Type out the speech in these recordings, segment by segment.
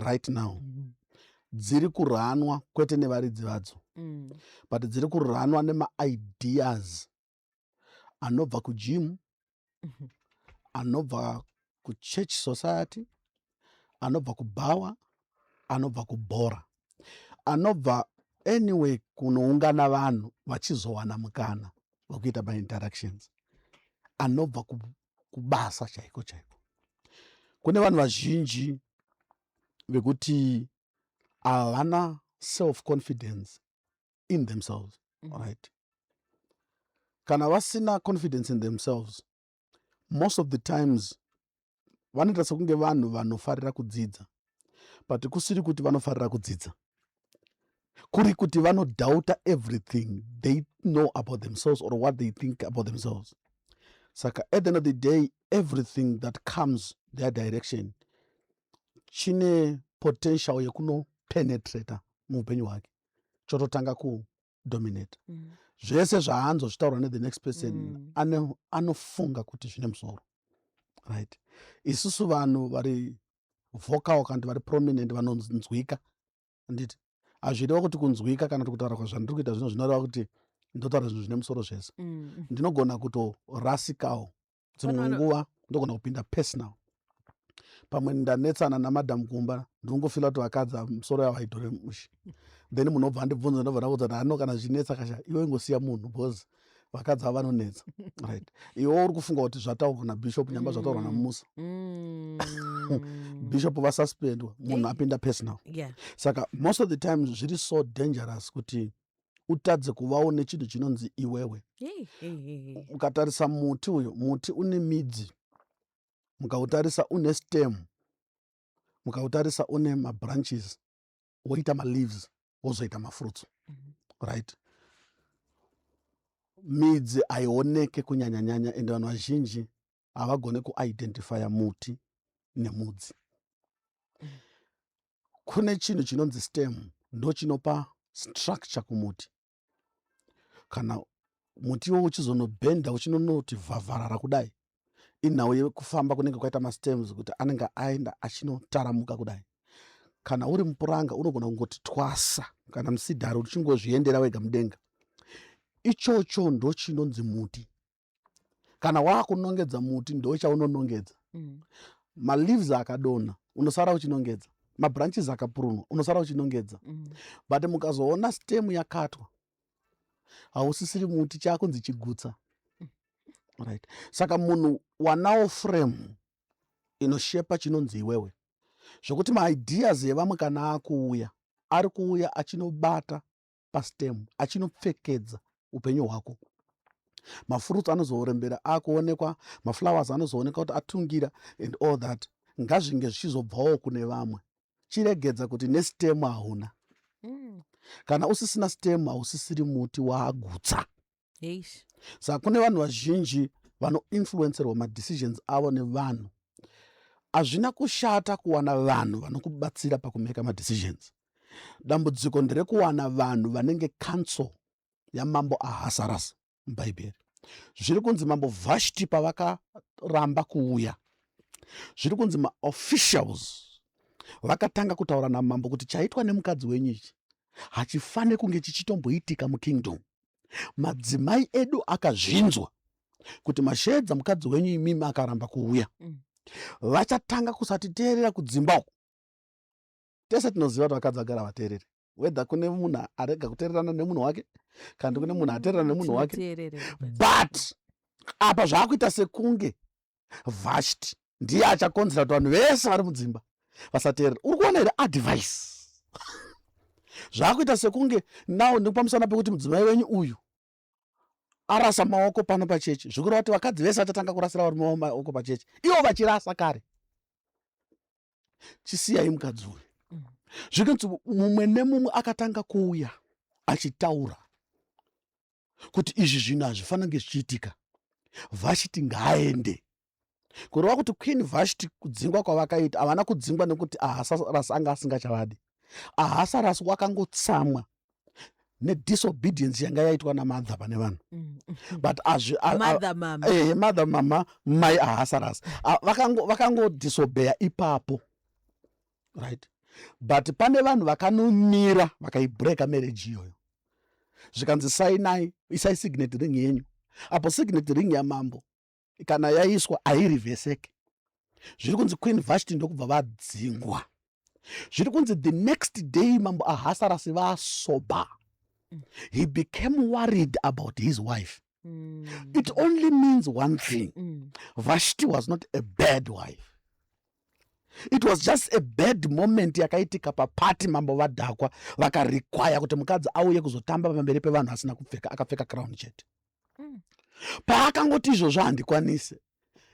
Right now dziri kurunwa kwete nevaridzi vadzo, but dziri kurunwa nemaideas anobva kugym, anobva kuchurch society, anobva kubhawa, anobva kubhora, anobva anyway kunoungana vanhu vachizowana mukana wekuita mainteractions, anobva kubasa chaiko chaiko. Kune vanhu vazhinji vekuti havana self confidence in themselves. Right, kana vasina confidence in themselves, most of the times vanoita sekunge vanhu vanofarira kudzidza, but kusiri kuti vanofarira kudzidza, kuri kuti vanodoubta everything they know about themselves or what they think about themselves. Saka at the end of the day, everything that comes their direction chine potential yekunopenetrata muupenyu hwake, chototanga kudominate zvese zvaanzozvitaurwa nethe next person. Anofunga kuti zvine musoro, right? Isusu vanhu vari vocal kana kuti vari prominent, vanonzwika, handiti? Hazvireva kuti kunzwika kana kuti kutaura kwazvandiri kuita zvino zvinoreva kuti ndotaura zvinhu zvine musoro zvese. Ndinogona kutorasikawo dzimwe nguva, ndogona kupinda personal. Pamwe ndanetsana namadhamu kumba, ndinongofeela kuti vakadzi ava musoro yavo haidhore mushe. Then munhu obva andibvunza, ndobva ndaudza kuti hano kana zvichinetsa kasha, iwe ingosiya munhu because vakadzi ava vanonetsa, right? Iwe uri kufunga kuti zvataurwa nabishop nyamba, zvataurwa naMusa, bishop vasuspendwa, munhu apinda personal. Saka most of the times zviri so dangerous kuti utadze kuvawo nechinhu chinonzi iwewe. Hey, hey, hey, hey. Ukatarisa muti uyu, muti une midzi, mukautarisa une stem, mukautarisa une mabranches, woita maleaves, wozoita mafruits. Right, midzi haioneke kunyanyanyanya, ende vanhu vazhinji havagone kuidentifya muti nemudzi. Kune chinhu chinonzi stem, ndo chinopa structure kumuti. Kana muti iwowo uchizonobhenda, uchinonoti vhavharara kudai, inhau yekufamba kunenge kwaita mastems, kuti anenge aenda achinotaramuka kudai. Kana uri mupuranga, unogona kungoti twasa, kana musidhari, uchingozviendera wega mudenga. Ichocho ndo chinonzi muti. Kana waakunongedza muti, ndo chaunonongedza. Maleaves akadonha, unosara uchinongedza. Mabranches akapurunwa, unosara uchinongedza. But mukazoona stem yakatwa, hausisiri muti, chaakunzi chigutsa, right? Saka munhu wanawo frame inoshepa chinonzi iwewe, zvokuti maideas evamwe kana akuuya, ari kuuya achinobata pastem, achinopfekedza upenyu hwako. Mafruits anozorembera akuonekwa, maflowers anozoonekwa kuti atungira and all that, ngazvinge zvichizobvawo kune vamwe. Chiregedza kuti nestem hauna. Kana usisina stem, hausisiri muti, waagutsa. Eish. Saka kune vanhu vazhinji vanoinfluencerwa madecisions avo nevanhu. Hazvina kushata kuwana vanhu vanokubatsira pakumeka madecisions. Dambudziko nderekuwana vanhu vanenge council yamambo Ahasuerus mubhaibheri. Zviri kunzi mambo Vhashti pavakaramba kuuya, zviri kunzi maofficials vakatanga kutaura namambo kuti chaitwa nemukadzi wenyu ichi hachifaniri kunge chichitomboitika mukingdom. Madzimai edu akazvinzwa kuti masheedza mukadzi wenyu imimi akaramba kuuya, vachatanga kusatiteerera kudzimba uku. Tese tinoziva kuti vakadzi vagara vateerere, whether kune munhu arega kuteererana nemunhu wake kana kune munhu ateererana nemunhu wake. Tinoteerere, But apa zvaakuita sekunge Vhashti ndiye achakonzera kuti vanhu vese vari mudzimba vasateerera. Uri kuona here advice? Zvaakuita sekunge now ndikupamusana pekuti mudzimai wenyu uyu arasa maoko pano pachechi, zvikureva kuti vakadzi vese vachatanga kurasira varume vavo maoko pachechi, ivo vachirasa kare. Chisiyai mukadzi uyu. Zvikanzi mumwe nemumwe akatanga kuuya achitaura kuti izvi zvinhu hazvifanira kunge zvichiitika, Vhashti ngaaende. Kureva kuti Queen Vhashti kudzingwa kwavakaita, havana kudzingwa nekuti Ahasuerus anga asingachavadi. Ahasuerus wakangotsamwa nedisobedience yanga yaitwa namadha pane vanhu. But azvi Mother mama. Mother mama, mai Ahasuerus vakango disobeya ipapo, right? But pane vanhu vakanomira vakaibreaka marriage iyoyo, zvikanzi sainai, isai signet ring yenyu apo. Signet ring yamambo kana yaiswa hairivheseke. Zviri kunzi Queen Vashti ndokubva vadzingwa. Zviri kunzi the next day Mambo Ahasuerus vasoba, he became worried about his wife. It only means one thing: Vashti was not a bad wife, it was just a bad moment yakaitika papati. Mambo vadhakwa, vakarequire kuti mukadzi auye kuzotamba pamberi pevanhu asina kupfeka, akapfeka crown chete. Paakangoti izvozvo handikwanise,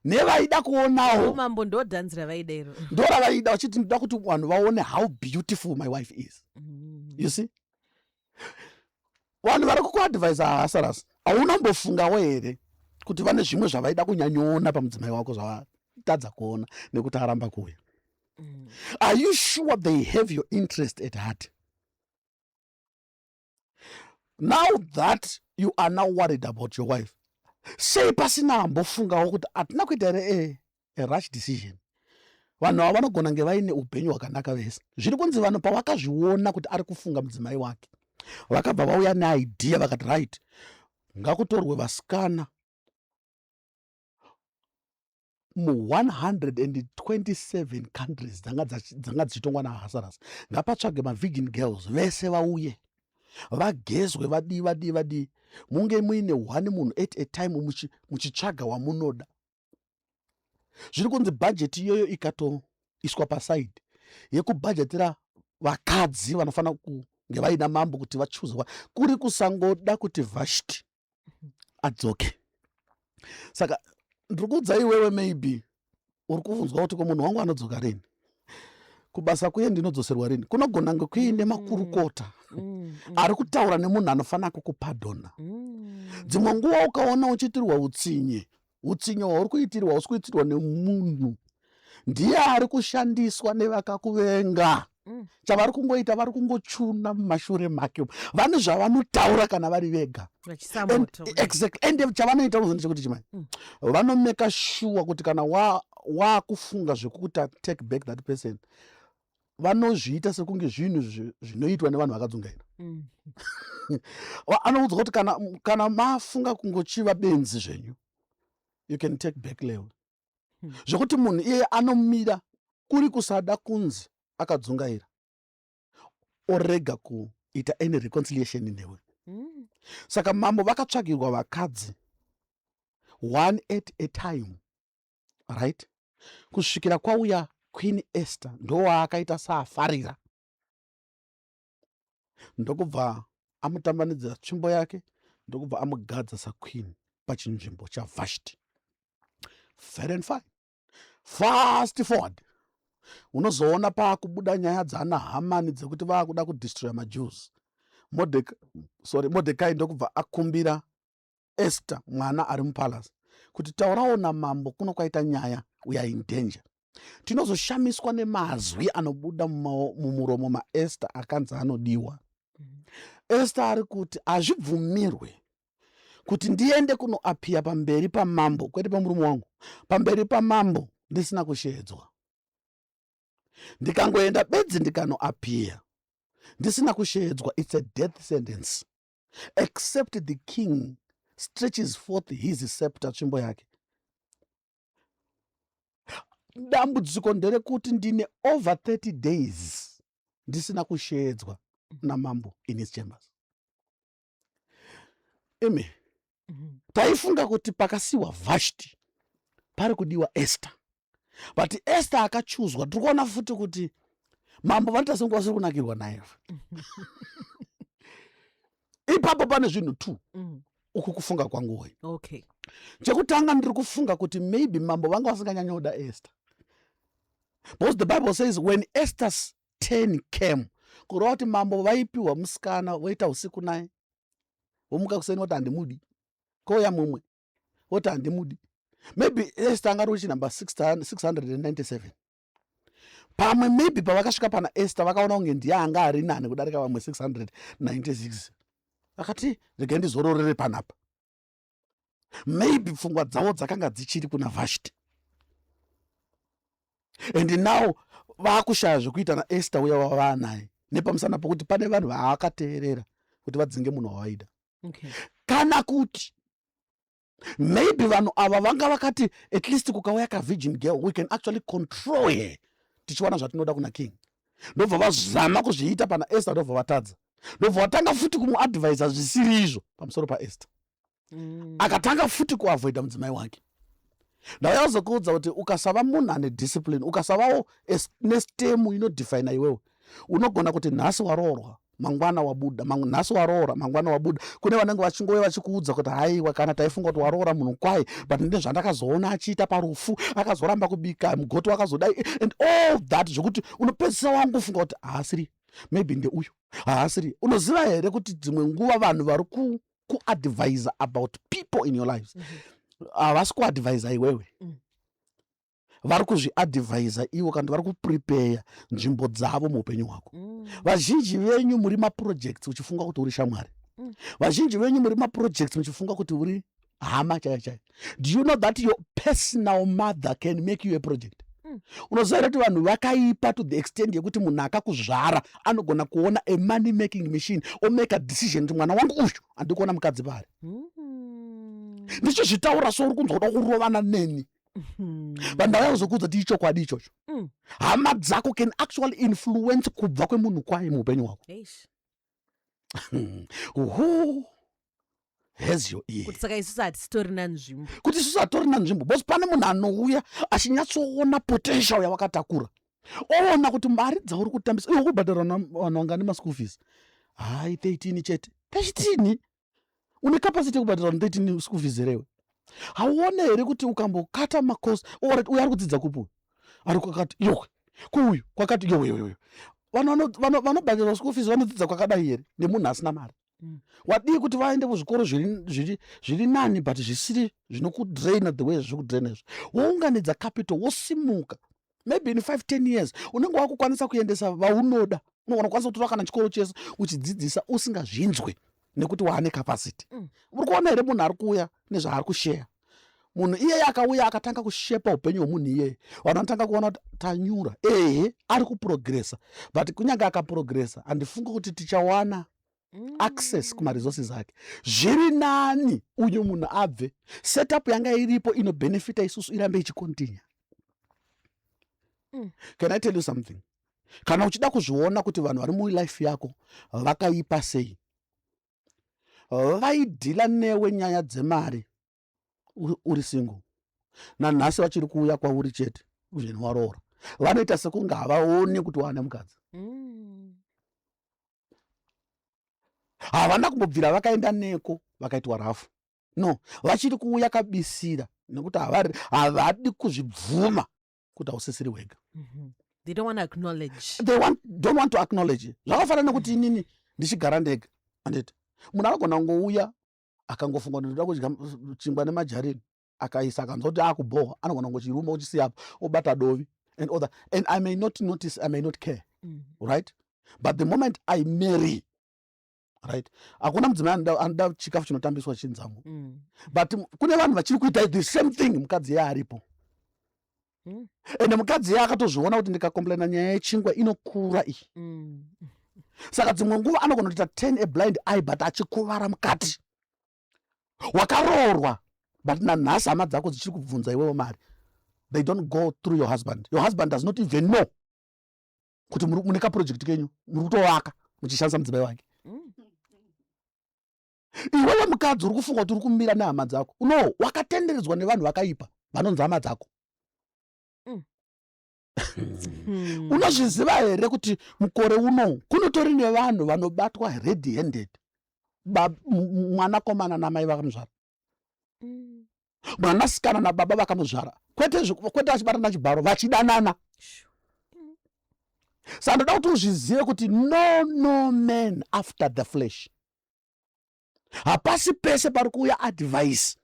nevaida kuonawo. Mambo ndo dhanzi ravaida iro. Ndo ravaida, vachiti ndoda kuti vanhu vaone how beautiful my wife is. You see, vanhu vari kukuadvisa Ahasuerus, haunambofungawo here kuti vane zvimwe zvavaida kunyanyoona pamudzimai wako zvavatadza kuona nekuti aramba kuuya? Are you sure they have your interest at heart now that you are now worried about your wife? Sei pasina ambofungawo kuti hatina kuita here a rush decision? Vanhu ava vanogona kunge vaine upenyu hwakanaka vese. Zviri kunzi vanhu pavakazviona kuti ari kufunga mudzimai wake, vakabva vauya neidea, vakati, "Right, ngakutorwe vasikana mu127 countries dzanga dzichitongwa naAhasuerus, ngapatsvage mavirgin girls vese vauye, vagezwe, vadii, vadii, vadii, munge muine one munhu at a time muchitsvaga wamunoda." Zviri kunzi bhajeti iyoyo ikatoiswa paside yekubhajetera vakadzi vanofanira kunge vaina mambo kuti vachuzwa, kuri kusangoda kuti Vashti adzoke. Saka ndiri kuudza iwewe, maybe uri kubvunzwa kuti ko munhu wangu anodzoka rini kubasa kuye, ndinodzoserwa rini, kunogona kunge kuine makurukota ari kutaura nemunhu anofanira kukupardona. Dzimwe nguva ukaona uchiitirwa utsinye, utsinye hwauri kuitirwa hausi kuitirwa nemunhu, ndiye ari kushandiswa nevakakuvenga. Chavari kungoita, vari kungochuna mumashure make, vane zvavanotaura kana vari vega. Vachisamoto. Exactly. And chavanoita unoziva ndechekuti chimai, vanomeka sure kuti kana waakufunga zvekuta take back that person, vanozviita sekunge zvinhu zvinoitwa nevanhu vakadzungaira. Anoudzwa kuti kana mafunga kungochiva benzi zvenyu, you can take back Lewe. Zvekuti munhu iyeye anomira kuri kusada kunzi akadzungaira, orega kuita any reconciliation newe. Saka mambo vakatsvagirwa vakadzi one at a time, right, kusvikira kwauya Queen Esther. Ndowaakaita saafarira, ndokubva amutambanudzira tsvimbo yake, ndokubva amugadza saqueen pachinzvimbo chaVashti. Fair and fine. Fast forward, unozoona paakubuda nyaya dzaana Hamani dzekuti vaakuda kudestroya maJews. Sorry, Mordecai ndokubva akumbira Esther, mwana ari mupalace, kuti taurawo namambo, kuno kwaita nyaya, we are in danger. Tinozoshamiswa nemazwi anobuda mumuromo maEsther akanzi anodiwa. Esther ari kuti hazvibvumirwe kuti ndiende kunoappear pamberi pamambo, kwete pamurume wangu, pamberi pamambo ndisina kushedzwa. Ndikangoenda bedzi ndikanoappear ndisina kushedzwa, it's a death sentence, except the king stretches forth his scepter, tsvimbo yake. Dambudziko nderekuti ndine over 30 days ndisina kushedzwa namambo in his chambers. Imi, taifunga kuti pakasiwa Vashti pari kudiwa Esther, but Esther akachuzwa. Tiri kuona futi kuti mambo vanoita senguva vasiri kunakirwa naye. Ipapo pane zvinhu two. Uku kufunga kwangu wei. Chekutanga, ndiri kufunga kuti maybe mambo vanga vasinganyanyoda Esther, because the Bible says when Esther's turn came, kureva kuti mambo vaipiwa musikana, voita usiku naye, vomuka kuseni voti handimudi, kouya mumwe voti handimudi. Maybe Esther anga ari wechinumber 697. Pamwe maybe pavakasvika pana Esther, vakaona kunge ndiye anga ari nani kudarika vamwe 696, akati regai ndizororere panapa. Maybe pfungwa dzavo dzakanga dzichiri kuna Vashti, and now Vakushaya zvekuita naEsther uya wavaanaye nepamusana pokuti pane vanhu vaakateerera kuti vadzinge munhu wavaida. Kana kuti maybe vanhu ava vanga vakati, at least kukauya kavirgin girl, we can actually control her, tichiwana zvatinoda kuna king. Ndobva vazama kuzviita pana Esther, ndobva vatadza, ndobva vatanga futi kumuadvisa zvisiri izvo pamusoro paEsther. Akatanga futi kuavoida mudzimai wake. Ndauya kuzokuudza kuti ukasava munhu ane discipline, ukasavawo nestemu inodefina iwewe, unogona kuti nhasi waroorwa, mangwana wabuda, nhasi waroora, mangwana wabuda. Kune vanenge vachingouya vachikuudza kuti, "Haiwa, kana taifunga kuti waroora munhu kwai, but ndezvandakazoona achiita parufu, akazoramba kubika mugoti, wakazodai," and all that, zvokuti unopedzisa wangofunga kuti haasiri, maybe ndeuyu haasiri. Unoziva here kuti dzimwe nguva vanhu vari kuadvisa about people in your lives havasi kuadvisa iwewe? Vari kuzviadvisa ivo kana vari kuprepare nzvimbo dzavo muupenyu hwako. Vazhinji venyu muri maprojects uchifunga kuti uri shamwari. Vazhinji venyu muri maprojects muchifunga kuti uri hama chaiyo chaiyo. Do you know that your personal mother can make you a project? Unoziva here kuti vanhu vakaipa to the extent yekuti munhu akakuzvara anogona kuona a money making machine, omake a decision kuti, "Mwana wangu uyu handiri kuona mukadzi paari"? Ndichizvitaura so uri kunzwa kuda kurovana neni. Vanhu vauya kuzokuudza kuti ichokwadi ichocho. Hama dzako can actually influence kubva kwemunhu kwai muupenyu hwako. Who has your ear? Kuti saka isusu hatisitorina nzvimbo. Kuti isusu hatitorina nzvimbo, because pane munhu anouya achinyatsoona potential yawakatakura, oona kuti mari dzauri kutambisa iwe kubhadhara vanhu vangani maschool fees. Hai, 13 chete. 13? Une capacity yekubhadhara vanhu 13 school fees herewe? Hauone here kuti ukambokata macost? Alright, uyo ari kudzidza kupi? Ari kwakati, yowe, kuuyu kwakati, yowe, yowe. Vanhu vanobhadhara school fees vanodzidza kwakadai here nemunhu asina mari? Wadii kuti vaende kuzvikoro zviri nani, but zvisiri zvinokudraina the way zviri kudraina izvi? Wounganidza capital, wosimuka. Maybe in 5 10 years unenge wakukwanisa kuendesa vaunoda. Unogona kukwanisa kutora kana chikoro chese uchidzidzisa usingazvinzwe nekuti waane capacity. Uri kuona here munhu ari kuuya nezvaari kusheya? Munhu iyeye akauya akatanga kushepa upenyu hwemunhu iyeye, vanhu vanotanga kuona kuti tanyura. Ehe, ari kuprogressa, but kunyange akaprogressa, handifungi kuti tichawana access kumaresources ake. Zviri nani uyu munhu abve, setup yanga iripo inobhenefita isusu irambe ichicontinue. Can I tell you something? Kana uchida kuzviona kuti vanhu vari mulife yako vakaipa sei, vaideala newe nyaya dzemari uri single, nanhasi vachiri kuuya kwauri chete uzveni waroora. Vanoita sekunge havaoni kuti waane mukadzi. Havana kumbobvira vakaenda neko vakaitwa rafu. No, vachiri kuuya kabisira nekuti havadi kuzvibvuma kuti hausisiri wega. They don't want to acknowledge. They don't want to acknowledge. Zvakafanana nekuti inini ndichigara ndega, anditi munhu anogona kungouya akangofunga kuti ndoda kudya chingwa nemajarini, akaisa, akanzwa kuti akubhohwa, anogona kungochiruma uchisiya apo, obata dovi and all that, and I may not notice, I may not care. Right? But the moment I marry, right, hakuna mudzimai anoda chikafu chinotambiswa chinzamo. But kune vanhu vachiri kuita the same thing mukadzi iye aripo. Ende mukadzi iye akatozviona kuti ndikacomplaina nyaya yechingwa inokura iyi. Saka dzimwe nguva anogona kuita turn a blind eye, but achikuvara mukati. Wakaroorwa, but nanhasi hama dzako dzichiri kubvunza iwewo mari. They don't go through your husband. Your husband does not even know kuti mune kaproject kenyu muri kutovaka muchishandisa mudzimai wake. Iwewe mukadzi uri kufunga kuti uri kumira nehama dzako. No, wakatenderedzwa nevanhu vakaipa vanonzi hama dzako. Unozviziva here kuti mukore uno kunotori nevanhu vanobatwa red handed, mwanakomana namai vakamuzvara, mwanasikana nababa vakamuzvara, kwete vachibatana chibharo, vachidanana? Saka ndoda kuti uzvizive kuti no man after the flesh. Hapasi pese pari kuuya advice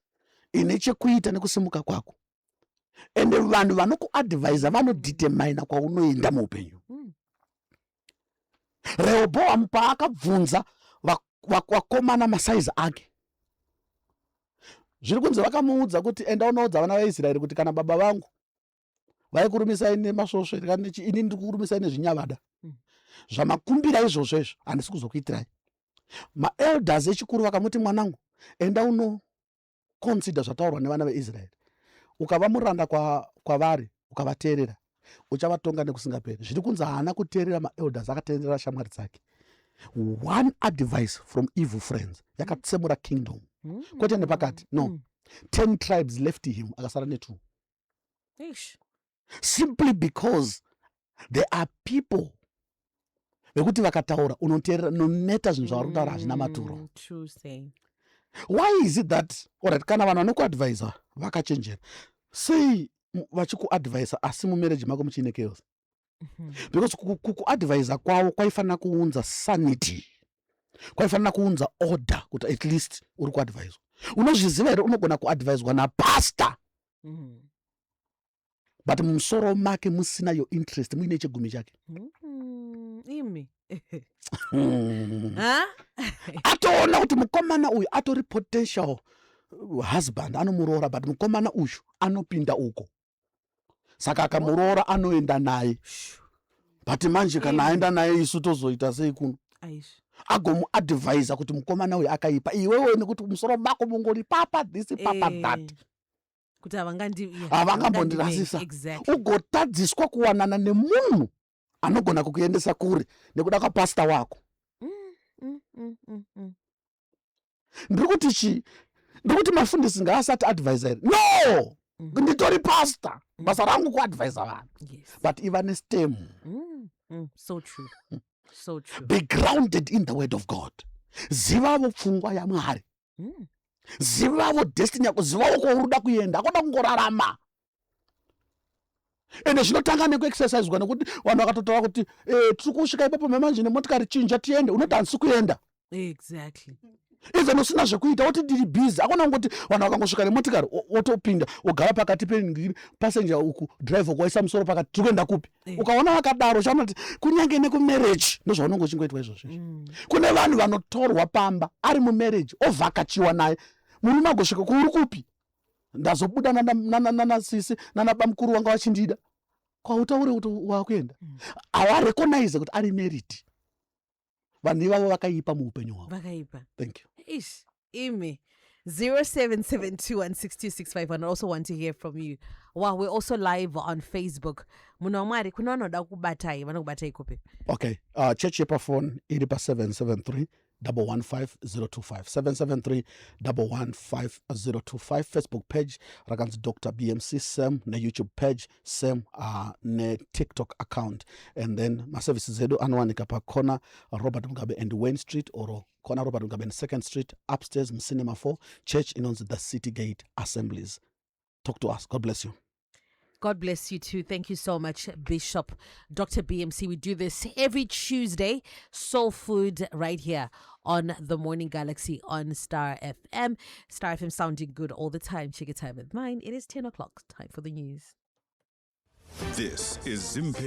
ine chekuita nekusimuka kwako, ende vanhu vanokuadvisa vanodetermina kwaunoenda muupenyu. Rehoboamu paakabvunza vakomana masaizi ake, zviri kunzi vakamuudza kuti, "Enda unoudza vana vaIsraeri kuti kana baba vangu Vaikurumisai nemasvosve, ini ndiri kukurumisai nezvinyavada. Zvamakumbira izvozvo izvo handisi kuzokuitirai. Maelders echikuru vakamuti, "Mwanangu, enda unoconsider zvataurwa nevana veIsraeri. Ukava muranda kwavari, ukavateerera, uchavatonga nekusingaperi." Zviri kunzi haana kuteerera maelders, akateerera shamwari dzake. One advice from evil friends yakatsemura kingdom, kwete nepakati, no. 10 tribes left him, akasara netwo. Eish. Simply because there are people vekuti vakataura unoteerera, no matter zvinhu zvavari kutaura hazvina maturo. True saying. Why is it that, alright, kana vanhu vanokuadvisa vakachenjera, sei vachikuadvisa asi mumarriage mako muchiine chaos? Because kukuadvisa kwavo kwaifanira kuunza sanity, kwaifanira kuunza order, kuti at least uri kuadviswa. Unozviziva here, unogona kuadviswa napastor, but mumusoro make musina your interest, muine chegumi chake. Imi. Ha? Atoona kuti mukomana uyu atori potential husband, anomuroora, but mukomana uyu anopinda uko, saka akamuroora anoenda naye. Shoo. But manje kana aenda naye, isu tozoita sei kuno? Aish. Agomuadvisa kuti mukomana uyu akaipa, iwewe nekuti musoro mako mungori papa this, papa that. Kuti havangandi, yeah, Havangambondirasisa. Ugotadziswa kuwanana nemunhu anogona kukuendesa kure nekuda kwapasta wako. Ndiri kuti chii? Ndiri kuti mafundisi ngaasati advisa here? No. Nditori pasta, basa rangu kuadvisa vanhu. But iva nestem. So true. So true. Be grounded in the word of God. Zivavo pfungwa yaMwari. Zivavo destiny yako, zivavo kwauri kuda kuenda. Hakuda kungorarama. Ende zvinotanga nekuexerciswa, nekuti vanhu vakatotaura kuti tiri kusvika ipapo memanje nemotikari, chinja tiende, unoti handisi kuenda. Even usina zvekuita, woti ndiri busy. Akona kungoti vanhu vakangosvika nemotikari, wotopinda, wogara pakati passenger uku, driver kuwaisa musoro pakati, tiri kuenda kupi? Ukaona vakadaro, uchaona kuti kunyange nekumarriage ndozvaunonge uchingoitwa izvozvo izvo. Kune vanhu vanotorwa pamba ari mumarriage, ovhakachiwa naye murume, agosvika, "Kuri kupi?" "Ndazobuda nanasisi nanabamukuru vanga vachindida." Kwautaure kuti wakuenda, havarecognize kuti ari married. Vanhu ivavo vakaipa muupenyu hwavo. Vakaipa. Thank you. Ish. Imi. 0772162651. I also want to hear from you. Wow, we're also live on Facebook. Munhu waMwari, kune vanoda kubatai, vanokubatai kupi? Okay, church yepafoni iri pa773 115025, 773 115025. Facebook page rakanzi Dr BMC Sam, neYouTube page Sam, neTikTok account. And then maservices edu anowanika pakona Robert Mugabe and Wayne Street, or kona Robert Mugabe and Second Street, upstairs muCinema 4. Church inonzi The City Gate Assemblies. Talk to us. God bless you. God bless you too. Thank you so much, Bishop Dr. BMC. We do this every Tuesday, Soul Food, right here on the Morning Galaxy on Star FM. Star FM, sounding good all the time. Check your time with mine. It is 10 o'clock. Time for the news. This is Zimpe.